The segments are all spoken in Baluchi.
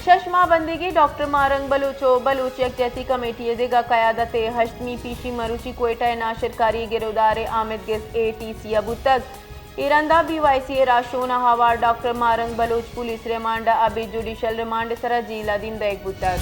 شش ماہ بندیگیں ڈاکٹر ماہ رنگ بلوچ ءُ بلوچ یکجہتی کمیٹی ءِ دگہ قیادت ءِ ہشتمی پیشی مروچی کوئٹہ ءِ ناشرکاری ءِ گرودار ءِ آمید گس اے ٹی سی ءَ بوتگ۔ اے رندا بی وائی سی ءِ راہشون ءَ ہوار ڈاکٹر ماہ رنگ بلوچ پولیس ریمانڈ ءَ ابید جوڈیشل ریمانڈ ءِ سرا جیل ءَ دیم دئیگ بوتگ۔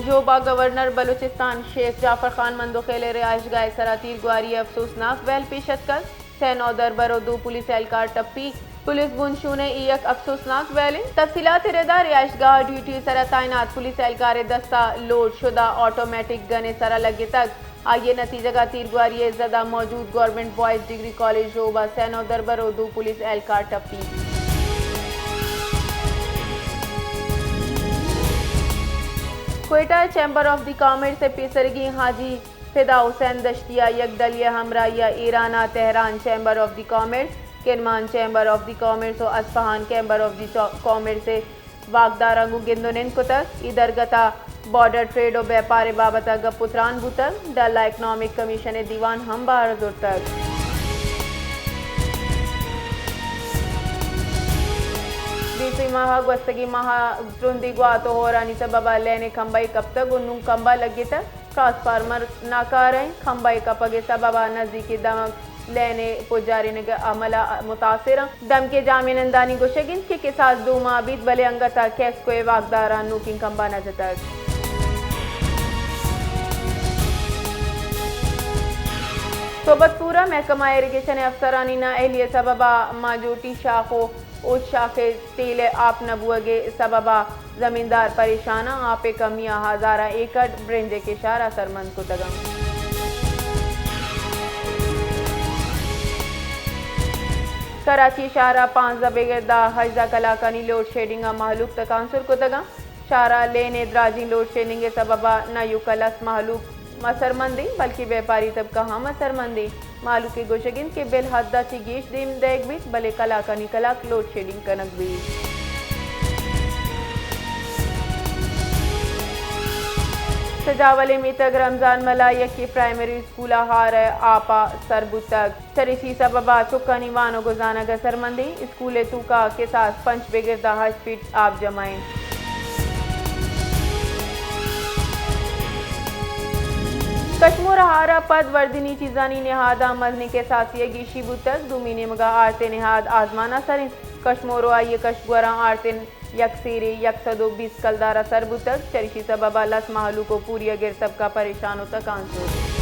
ژوب ءَ گورنر بلوچستان شیخ جعفر خان مندوخیل ءِ رہائشگاہ ءِ سرا تیرگواری ءِ افسوسناک ویل پیش اتکگ۔ سئے نودربر ءُ دو پولیس اہلکار ٹپی۔ پولیس بنشون ءِ اے یک افسوسناک ویل انت۔ تفصیلات ءِ ردا رہائشگاہ ءَ ڈیوٹی ءِ سرا تعینات پولیس اہلکار ءِ دست ءَ لوڈ شدہ آٹومیٹک گن ءِ سرا لگتگ۔ آئی ءِ نتیجگ ءَ تیرگواری ءِ زد ءَ موجود government boys degree college Zhob ءَ سئے نودربر ءُ دو پولیس اہلکار ٹپی۔ کوئٹہ ءِ چیمبر آف دی کامرس ءِ پیسرگیں حاجی فدا حسین دشتی ءَ یک ڈلی ءِ ہمراہی ءَ ایران ءَ Tehran chamber of the commerce, کرمان چیمبر آف دی کامرس ءُ اصفہان چیمبر آف دی چا-، کامرس ءِ واکداراں گوں گند ءُ نند کتگ۔ اے درگت ءَ بارڈر ٹریڈ ءُ بیپار ءِ بابت ءَ گپ ءُ تران بوتگ۔ ڈل ءَ اکنامک کمیشن ءِ دیوان ہم بہر زرتگ۔ بیسوئی ماہ ءَ گوستگیں ماہ ءَ ترندیں گوات ءُ ہورانی سبب ءَ لین ءِ کمبہ کپتگ ءُ نوں کمبہ لگتگ۔ ٹرانسفارمر ناکارہ انت، کمبہ ءِ کپگ ءِ سبب ءَ نزیکیں دمگ لین ءِ پجارینگ ءِ عمل ءَ متاثر انت۔ دمگ ءِ جامعہ نندانی گوشگ انت کہ کساس دو ماہ بیت، بلے انگت ءَ کیسکو ءِ واکداراں نوکیں کمبہ نہ جتگ۔ صحبت پور ءَ محکمہ ایریگیشن ءِ افسرانی نااہلی ءِ سبب ءَ مانجوٹی شاخ ءُ اوچ شاخ ءِ ٹیل ءِ آپ نہ بوگ ءِ سبب ءَ زمیندار پریشان آں۔ آپ ءِ کمی ءَ ہزاراں ایکڑ برنج ءِ کشار اثرمند کتگ انت۔ کراچی شہر ءَ پانزدہ بگر داں ہژدہ کلاکانی لوڈ شیڈنگ ءَ مہلوک تکانسر کتگ انت۔ شہر ءَ لین ءِ دراجیں لوڈ شیڈنگ ءِ سبب ءَ نہ ایوک ءَ لس مہلوک اثرمند انت، بلکیں بیپاری طبقہ ہم اثرمند انت۔ مہلوک ءِ گوشگ انت کہ بل حد ءَ چہ گیش دیم دئیگ بیت، بلے کلاکانی کلاک لوڈ شیڈنگ کنگ بیت۔ سجاول ءِ میتگ رمضان ملاح یکیں پرائمری اسکول ءَ ہار ءِ آپ ءَ سر بوتگ۔ چریشی سبب ءَ چکانی وانگ ءُ زانگ اثرمند انت۔ اسکول ءِ توکا کساس پنچ بگر داں ہشت فیٹ آپ جمع انت۔ کشمور ءَ ہار ءَ پد وردنی چیزانی نہاداں مزنیں کساسے ءِ گیشی بوتگ۔ دومی نیمگ ءَ آرت ءِ نہاد آزمان ءَ سر انت۔ کشمور ءُ آئی ءِ کشگوراں آرت ءِ یک سیرے یک سد ءُ بیست کلدار ءَ سر بوتگ۔ چریشی سبب ءَ لس مہلوک ءُ پوری ءَ گر طبقہ پریشان ءُ تکانسر۔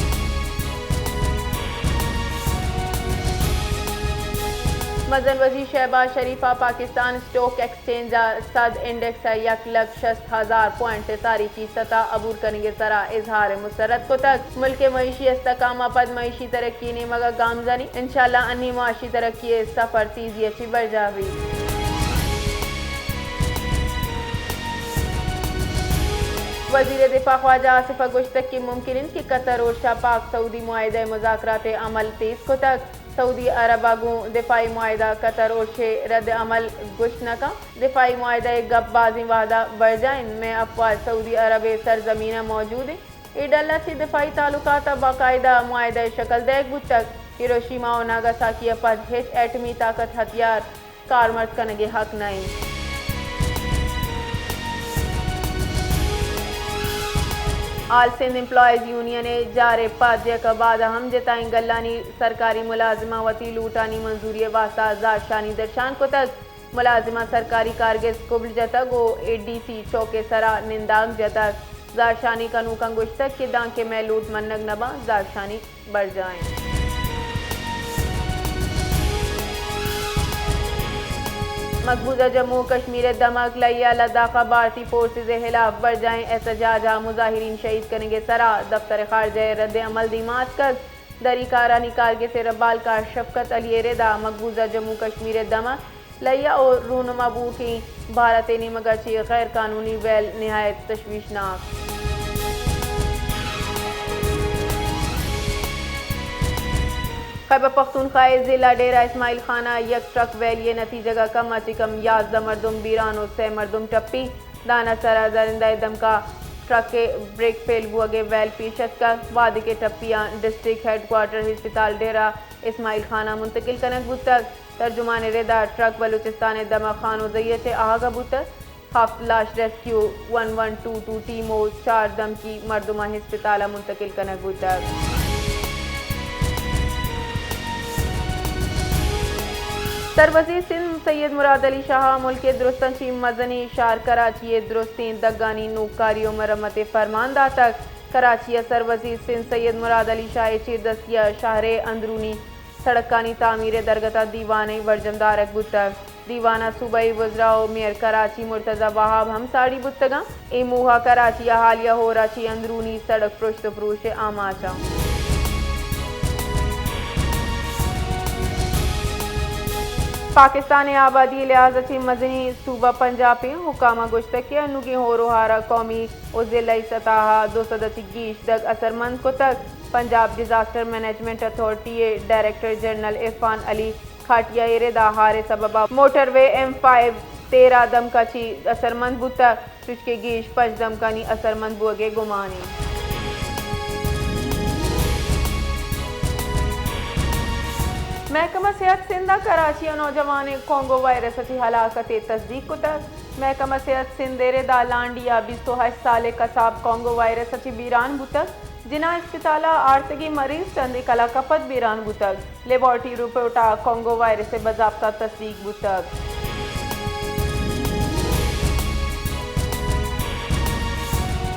مزن وزیر شہباز شریف ءَ پاکستان اسٹاک ایکسچینج ءَ سد انڈیکس ءِ یک لکھ شست ہزار پوائنٹ ءِ تاریخی سطح ءَ عبور کنگ ءِ سرا اظہار مسرت کتگ۔ ملک ءِ معیشی استحکام ءَ پد معیشی ترقی ءِ نیمگ ءَ گامزن انت۔ انشاءاللہ انی معاشی ترقی ءِ سفر تیزی ءَ چہ برجاہ بیت۔ وزیر دفاع خواجہ آصف ءَ گوشتگ کہ ممکن انت کہ قطر ءُ شہ پاک سعودی معاہدہ ءِ مذاکرات ءِ عمل تیز کتگ۔ سعودی عرب ءَ گوں دفاعی معاہدہ قطر ءُ شہ رد عمل گوشت نہ کنت۔ دفاعی معاہدہ ءِ گپ بازیں وہد ءَ برجاہ انت۔ مئے افواج سعودی عرب ءِ سرزمین ءَ موجود انت۔ اے ڈل ءَ چہ دفاعی تعلقات ءَ باقاعدہ معاہدہ ءِ شکل دئیگ بوتگ۔ ہیروشیما ءُ ناگاساکی ءَ پد ہچ ایٹمی طاقت ہتھیار کارمرز کنگ ءِ حق نہ انت۔ آل سندھ امپلائیز یونین ءِ جار ءِ پد یک ءَ بعد ءَ ہم جتائیں گلانی سرکاری ملازماں وتی لوٹانی منظوری ءِ واستہ زہرشانی درشان کتگ۔ ملازماں سرکاری کارگس کبل جتگ ءُ اے ڈی سی چوک ءِ سرا نندانک جتگ۔ زہرشانی کنوکاں گوشتگ کہ دانکہ مئے لوٹ منگ نہ باں، زہرشانی برجاہ انت۔ مقبوضہ جموں و کشمیر ءِ دمگ لیہ ءَ لداخ ءَ بھارتی فورسز ءِ ہلاف برجاہیں احتجاج ءَ مظاہرین شہید کنگ ءِ سرا دفتر خارجہ ءِ رد عمل دیما اتکگ۔ دری کارانی کارگس ءِ ربالکار شفقت علی ءِ ردا مقبوضہ جموں و کشمیر ءِ دمگ لیہ ءَ رونما بوؤکیں بھارت ءِ نیمگ ءَ چہ غیر قانونی ویل نہایت تشویشناک۔ خیبر پختونخوا ءِ ضلع ڈیرہ اسماعیل خان ءَ یک ٹرک ویلی ءِ نتیجگ ءَ کم ءَ چہ کم یازدہ مردم بیران ءُ سئے مردم ٹپی۔ دان ءَ سرا درندہ ءِ دمکا ٹرک ءِ بریک فیل بوگ ءِ ویل پیش اتکگ، وہدے کہ ٹپیاں ڈسٹرکٹ ہیڈ کوارٹر ہسپتال ڈیرہ اسماعیل خان ءَ منتقل کنگ بوتگ۔ ترجمان ءِ ردا ٹرک بلوچستان ءِ دمگ خانوزئی ءَ چہ آھگ ءَ بوتگ۔ ہفت لاش rescue one one two two team ءُ چار دمکی مردماں ہسپتال ءَ منتقل کنگ بوتگ۔ سروزیر سندھ سید مراد علی شاہ ءَ ملک ءِ درستاں چہ مزنیں شہر کراچی ءِ درستیں دگانی نوکاری ءُ مرمت ءِ فرمان داتگ۔ کراچی ءَ سروزیر سندھ سید مراد علی شاہ ءِ چیردستی ءَ شہر ءِ اندرونی سڑکانی تعمیر ءِ درگت ءَ دیوانے برجم دارگ بوتگ۔ دیوان ءَ صوبائی وزراء ءُ میئر کراچی مرتضی وہاب ہم ساڑی بوتگ اَنت۔ اے موہ ءَ کراچی ءَ حالیہ ہور ءَ چہ اندرونی سڑک پرشت ءُ پروش ءِ آماچ اَنت۔ پاکستان ءِ آبادی ءِ لحاظ ءَ چہ مزنیں صوبہ پنجاب اِنت۔ حکام ءَ گوشتگ کہ انوگیں ہور ءُ ہار ءَ قومی ءُ ضلعی سطح ءَ دو سد ءَ چہ گیش دگ اثرمند کتگ۔ پنجاب ڈیزاسٹر مینجمنٹ اتھارٹی ءِ ڈائریکٹر جنرل عرفان علی کھاٹیہ ءِ ردا ہار ءِ سبب ءَ موٹر وے ایم فائیو تیرہ دمک ءَ چہ اثرمند بوتگ، چوشکہ گیش پنچ دمکانی اثرمند بوگ ءِ گمان اِنت۔ محکمہ صحت سندھ ءَ کراچی ءَ نوجوانیں کانگو وائرس ءَ چہ ہلاکت ءِ تصدیق کتگ۔ محکمہ صحت سندھ ءِ ردا لانڈی ءَ بیست ءُ ہشت سالیں کساب کانگو وائرس ءَ چہ بیران بوتگ۔ جناح اسپتال ءَ آرتگیں مریض چندے کلاک ءَ پد بیران بوتگ۔ لیبارٹری رپورٹ ءَ کانگو وائرس ءِ بضابطہ تصدیق بوتگ۔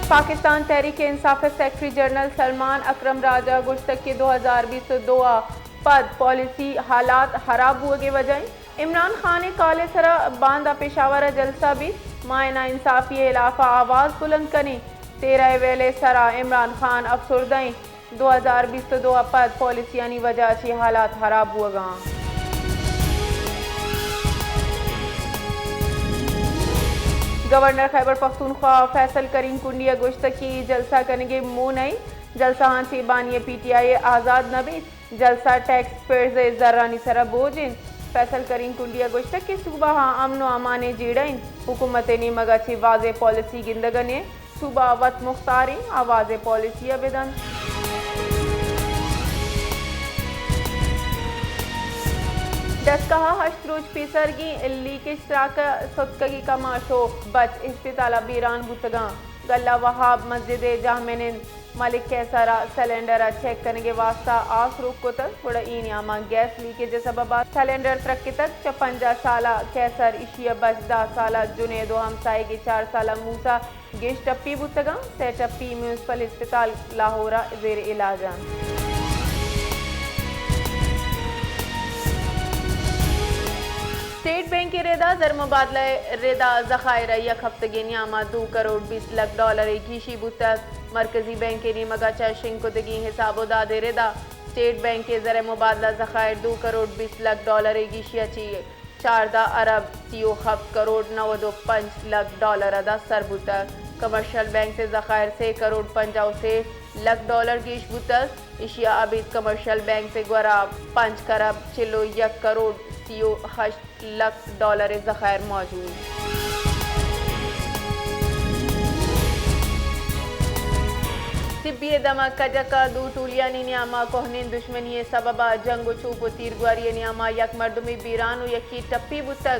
پاکستان تحریک انصاف ءِ سیکرٹری جنرل سلمان اکرم راج ءَ گوشتگ کہ دو ہزار بیست ءُ دو ءَ پد پالیسی حالات ہراب بوگ ءِ وجہ اِنت۔ عمران خان ءِ کال ءِ سرا باندا پشاور ءَ جلسہ بیت، ماہ ءِ ناانصافی ءِ ہلاف ءَ آواز بلند کنیں۔ تیرہ ءِ ویل ءِ سرا عمران خان افسردہ اِنت، دو ہزار بیست ءُ دو ءَ پد پالیسیانی وجہ ءَ چہ حالات ہراب بوگ ءَ اَنت۔ گورنر خیبر پختونخوا فیصل کریم کنڈی ءَ گوشتگ کہ اے جلسہ کنگ ءِ موہ نہ اِنت، جلسہ آں چہ بانی ءَ پی ٹی آئی آزاد نہ بیت۔ جلسہ ٹیکس پیئرز ءِ زرانی سرا بوجھ اِنت۔ فیصل کریم کنڈی ءَ گوشتگ کہ صوبہ ءَ امن ءُ امان ءِ جیڑہ اِنت، حکومت ءِ نیمگ ءَ چہ واضح پالیسی گندگ ءَ نہ اِنت، صوبہ ءَ وت مختار اِنت، آ واضح پالیسی ءَ بہ دنت۔ ڈسکہ ءَ ہشت روچ پیسرگیں لیکیج تراک ءَ ستکگیں کماش ءُ بچ اسپتال ءَ بیران بوتگ اَنت۔ گلہ وہاب مسجد ءِ جاہ منند ملک قیصر ءَ سلنڈر ءِ چیک کنگ ءِ واستہ آس روک کتگ، گڑا اے نیام ءَ گیس لیکیج ءِ سبب ءَ سلنڈر ترکتگ۔ چہ پنجاہ سال ءَ قیصر، ایشی ءِ بچ دہ سال ءَ جنید ءُ ہمساہگ ءِ چار سال ءَ موسیٰ گیش ٹپی بوتگ اَنت۔ سئے ٹپی میونسپل اسپتال لاہور ءَ زیر علاج اَنت۔ اسٹیٹ بینک ءِ رد ءَ زرمبادلہ ءِ رد ءَ ذخائر ءِ یک ہفتگے ءِ نیام ءَ دو کروڑ بیست لکھ ڈالر ءِ گیشی بوتگ۔ مرکزی بینک ءِ نیمگ ءَ چہ شنگ کتگیں حساب ءُ داد ءِ رد ءَ اسٹیٹ بینک ءِ زر مبادلہ ذخائر دو کروڑ بیست لکھ ڈالر ءِ گیشی ءَ چہ چاردہ ارب سی ءُ ہپت کروڑ نود ءُ پنچ لکھ ڈالر ءَ داں سر بوتگ۔ کمرشل بینکس ءِ ذخائر سے کروڑ پنجاہ ءُ سے لکھ ڈالر گیش بوتگ۔ ایشی ءَ ابید کمرشل بینکس ءِ گورا پنچ کرب چل ءُ یک کروڑ سی ءُ ہشت لکھ ڈالر ءِ ذخائر موجود۔ سبی ءِ دمگ کجک ءَ دو ٹولیانی نیام ءَ کوہنیں دشمنی ءِ سبب ءَ جنگ ءُ چوپ ءُ تیرگواری ءِ نیام ءَ یک مردمے بیران ءُ یکے ٹپی بوتگ۔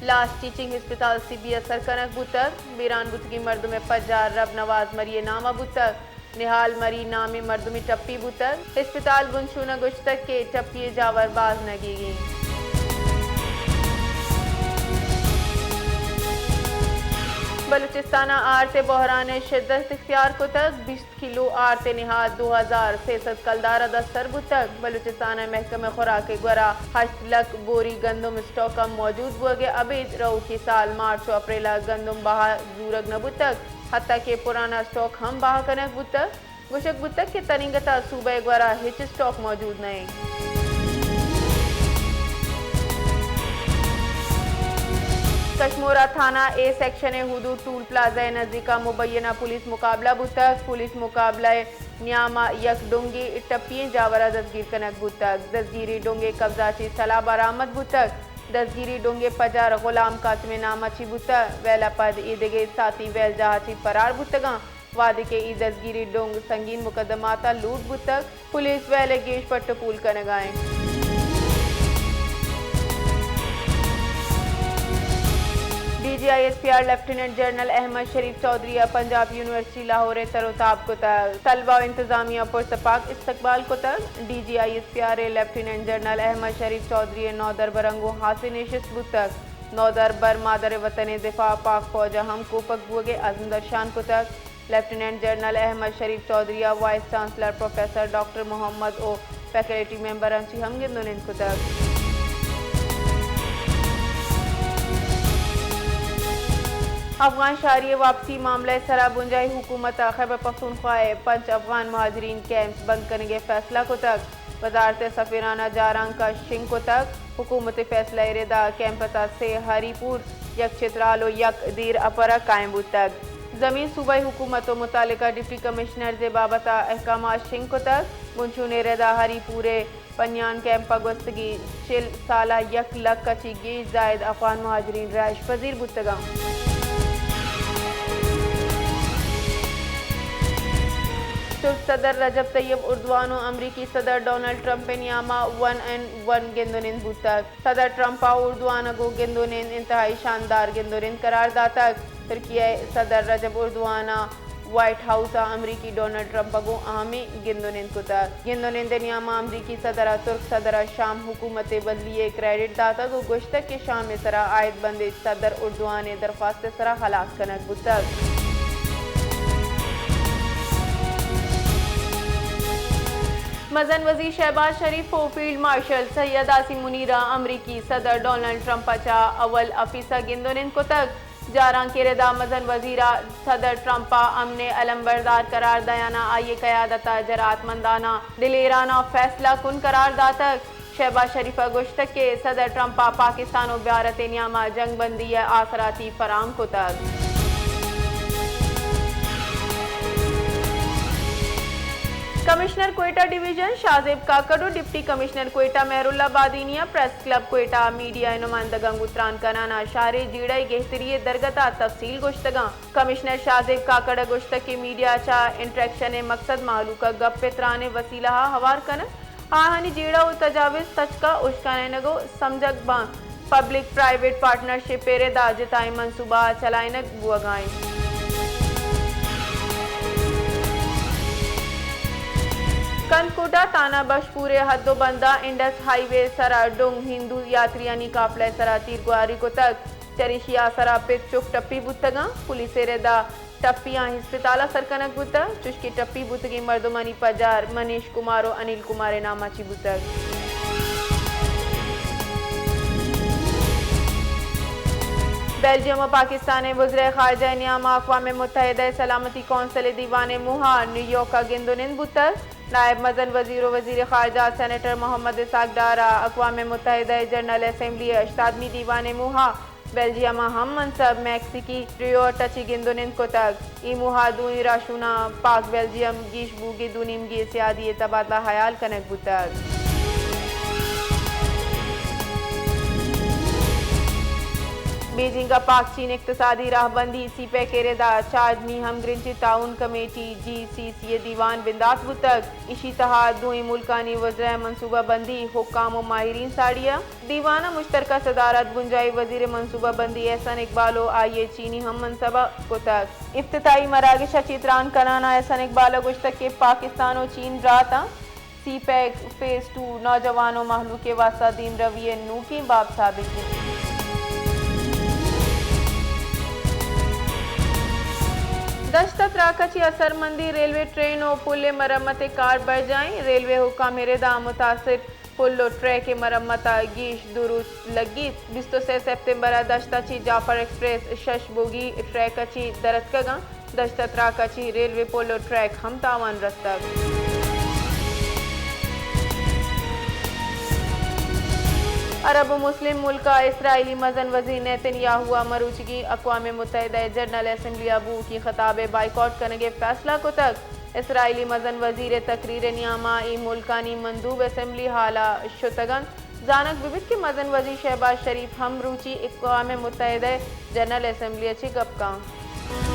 لاش ٹیچنگ ہسپتال سبی ءَ سر کنگ بوتگ۔ بیران بوتگیں مردم ءِ پجار رب نواز مری ءِ نام ءَ بوتگ۔ نہال مری نامیں مردمے ٹپی بوتگ۔ ہسپتال بنشون ءَ گوشتگ کہ ٹپی ءِ جاور باز نگیگ اِنت۔ بلوچستان ءَ آرت ءِ بحران ءَ شدت اختیار کتگ۔ بیست کلو آرت ءِ نہاد دو ہزار سے سد کلدار ءَ دست سر بوتگ۔ بلوچستان ءِ محکمہ خوراک ءِ گورا ہشت لکھ بوری گندم اسٹاک ءَ موجود بوگ ءَ ابید رؤکی سال مارچ ءُ اپریل ءَ گندم بہا زورگ نہ بوتگ، حتی کہ پرانا اسٹاک ہم بہا کنگ بوتگ۔ گوشگ بوتگ کہ تنیگت ءَ صوبہ ءِ گورا ہچ اسٹاک موجود نہ اِنت۔ کشمور ءِ تھانہ اے سیکشن ءِ حدود ٹول پلازہ ءِ نزیک ءَ مبینہ پولیس مقابلہ بوتگ۔ پولیس مقابلہ ءِ نیام ءَ یک ڈونگے ٹپی ئیں جاور ءَ دزگیر کنگ بوتگ۔ دزگیری ڈونگ ءِ قبضہ ءَ چہ سلاہ برآمد بوتگ۔ دزگیری ڈونگ ءِ پجار غلام قاسم ءِ نام ءَ چہ بوتگ۔ ویل ءَ پد اے دگہ ساتی ویل جاہ ءَ چہ فرار بوتگ اَنت۔ وہدے کہ اے دزگیری ڈونگ سنگین مقدمات ءَ لوٹ بوتگ، پولیس ویل ءِ گیش پٹ ءُ پول کنگ ءَ اِنت۔ D G I S P R lieutenant general Ahmed Sharif Chaudhry ءَ پنجاب یونیورسٹی لاہور ءَ تر ءُ تاب کتگ۔ طلبہ ءُ انتظامیہ ءَ پرتپاک استقبال کتگ۔ D G I S P R ءِ لیفٹیننٹ جنرل احمد شریف چوہدری ءِ نودربراں گوں ہاسیں نشست بوتگ۔ نودربر مادر وطن ءِ دفاع ءَ پاک فوج ءَ ہم کوپگ بوگ ءِ عزم درشان کتگ۔ لیفٹیننٹ جنرل احمد شریف چوہدری ءَ وائس چانسلر پروفیسر ڈاکٹر محمد ءُ فیکلٹی ممبراں چہ ہم گند ءُ نند کتگ۔ افغان شہری ءِ واپسی معاملہ ءِ سرا بنجاہی حکومت ءَ خیبر پختونخوا ءِ پنچ افغان مہاجرین کیمپس بند کنگ ءِ فیصلہ کتگ۔ وزارت ءِ سفیرانہ جارانک ءَ شنگ کتگ۔ حکومت ءِ فیصلہ ءِ ردا کیمپس ءَ سے ہری پور، یک چترال ءُ یک دیر اپر ءَ قائم بوتگ۔ زمین صوبائی حکومت ءُ متعلقہ ڈپٹی کمشنرز ءِ بابت ءَ احکامات شنگ کتگ۔ بنچون ءِ ردا ہری پور ءِ پنیان کیمپ ءَ گوستگیں چل سال ءَ یک لکھ ءَ چہ گیش زائد افغان مہاجرین رہائش پذیر بوتگ انت۔ ترک صدر رجب طیب اردوان ءُ امریکی صدر ڈونلڈ ٹرمپ ءِ نیام ءَ ون اینڈ ون گند ءُ نند بوتگ۔ صدر ٹرمپ ءَ اردوان ءَ گوں گند ءُ نند انتہائی شاندار گند ءُ نند قرار داتگ۔ ترکیہ ءِ صدر رجب اردوان ءَ وائٹ ہاؤس ءَ امریکی ڈونلڈ ٹرمپ ءَ گوں اہمیں گند ءُ نند کتگ۔ گند ءُ نند ءِ نیام ءَ امریکی صدر ءَ ترک صدر ءَ شام حکومت ءِ بدلی ءِ کریڈٹ داتگ ءُ گوشتگ کہ شام ءِ سرا عائد بندیں صدر اردوان ءِ درخواست ءِ سرا ہلاس کنگ بوتگ۔ مزن وزیر شہباز شریف ءُ فیلڈ مارشل سید عاصم منیر ءَ امریکی صدر ڈونلڈ ٹرمپ ءَ چہ اول آفیس ءَ گند ءُ نند کتگ۔ جارانک ءِ ردا مزن وزیر ءَ صدر ٹرمپ ءَ امن ءِ علمبردار قرار دیان ءَ آئی ءِ قیادت ءَ جرات مندانہ دلیرانہ فیصلہ کن قرار داتگ۔ شہباز شریف ءَ گوشتگ کہ صدر ٹرمپ ءَ پاکستان ءُ بھارت ءِ نیام ءَ جنگ بندی ءِ آسراتی فراہم کتگ۔ کمشنر کوئٹہ ڈویژن شاہ زیب کاکڑ ءُ ڈپٹی کمشنر کوئٹہ مہر اللہ بادینی ءَ پریس کلب کوئٹہ ءَ میڈیا ءِ نمائندگاں گوں تران کنان ءَ شہر ءِ جیڑہ ءِ گہتری ءِ درگت ءَ تفصیل گوشتگ انت۔ کمشنر شاہ زیب کاکڑ ءَ گوشتگ کہ میڈیا ءَ چہ انٹریکشن ءِ مقصد مہلوک ءَ گپ ءُ تران ءِ وسیلہ ءَ ہوار کنگ، آہانی جیڑہ ءُ تجاوز تچک ءَ اشکنائینگ ءُ سمجھگ باں۔ پبلک پرائیویٹ پارٹنرشپ ءِ ردا جتائیں منصوبہ ءَ چلائینگ بوگ ءَ انت۔ کندکوٹ ءَ تھانہ بشپور ءِ حد ءُ بند ءَ انڈس ہائی وے ءِ سرا ڈونگ ہندو یاتریانی قافلہ ءِ سرا تیرگواری کتگ۔ چریشی ءَ آسر ءَ پت چک ٹپی بوتگ انت۔ پولیس ءِ ردا ٹپیاں ہسپتال ءَ سر کنگ بوتگ، چوشکہ ٹپی بوتگیں مردمانی پجار منیش کمار ءُ انیل کمار ءِ نام ءَ چہ بوتگ۔ بیلجیم ءَ پاکستان ءِ وزرائے خارجہ ءِ نیام ءَ اقوام متحدہ ءِ سلامتی کونسل ءِ دیوان ءِ موہ ءَ نیویارک ءَ گند ءُ نند بوتگ۔ نائب مزن وزیر ءُ وزیر خارجہ سینیٹر محمد اسحاق ڈار ءَ اقوام متحدہ ءِ جنرل اسمبلی ءِ ہشتادمی دیوان ءِ موہ ءَ بیلجیم ءِ ہم منصب میکسیکی ریوٹ ءَ چہ گند ءُ نند کتگ۔ اے موہ ءَ دوئیں راہشوناں پاک بیلجیم گیش بوگی دو نیمگی سیادی ءِ تبادلہ ہیال کنگ بوتگ۔ بیجنگ ءَ پاک چین اقتصادی راہبندی سی پیک ءِ ردا چارمی ہمگرنچیں تعاون کمیٹی جی سی سی ءِ دیوان بندات بوتگ۔ ایشی تہا دوئیں ملکانی وزرائے منصوبہ بندی، حکام ءُ ماہرین ساڑی ءَ۔ دیوان ءِ مشترکہ صدارت بنجاہی وزیر منصوبہ بندی احسن اقبال ءُ آئی ءِ چینی ہم منصب ءَ کتگ۔ افتتاحی مراگش ءَ چہ تران کنان ءَ احسن اقبال ءَ گوشتگ کہ پاکستان ءُ چین برات انت، سی پیک فیز ٹو نوجوان ءُ مہلوک ءِ واستہ دیمروی ءِ نوکیں باب ثابت انت۔ دشت ءَ تراک ءَ چہ اثرمندیں ریلوے ٹرین ءُ پل ءِ مرمت ءِ کار برجاہ انت۔ ریلوے حکام ءِ ردا متاثر پل ءُ ٹریک ءِ مرمت ءَ گیش دو روچ لگیت۔ بیست ءُ سے سپتمبر ءَ دشت ءَ چہ جعفر ایکسپریس شش بوگی ٹریک ءَ چہ در اتکگ انت۔ دشت ءَ تراک ءَ چہ ریلوے پل ءُ ٹریک ہم تاوان رستگ۔ عرب ءُ مسلم ملک ءَ اسرائیلی مزن وزیر نیتن یاہو ءَ مروچیگیں اقوام متحدہ ءِ جنرل اسمبلی ءَ بوؤکی خطاب ءِ بائیکاٹ کنگ ءِ فیصلہ کتگ۔ اسرائیلی مزن وزیر ءِ تقریر ءِ نیام ءَ اے ملکانی مندوب اسمبلی ہال ءَ شتگ انت۔ زانگ بہ بیت کہ مزن وزیر شہباز شریف ہمروچی اقوام متحدہ ءِ جنرل اسمبلی ءَ چہ گپ کنت۔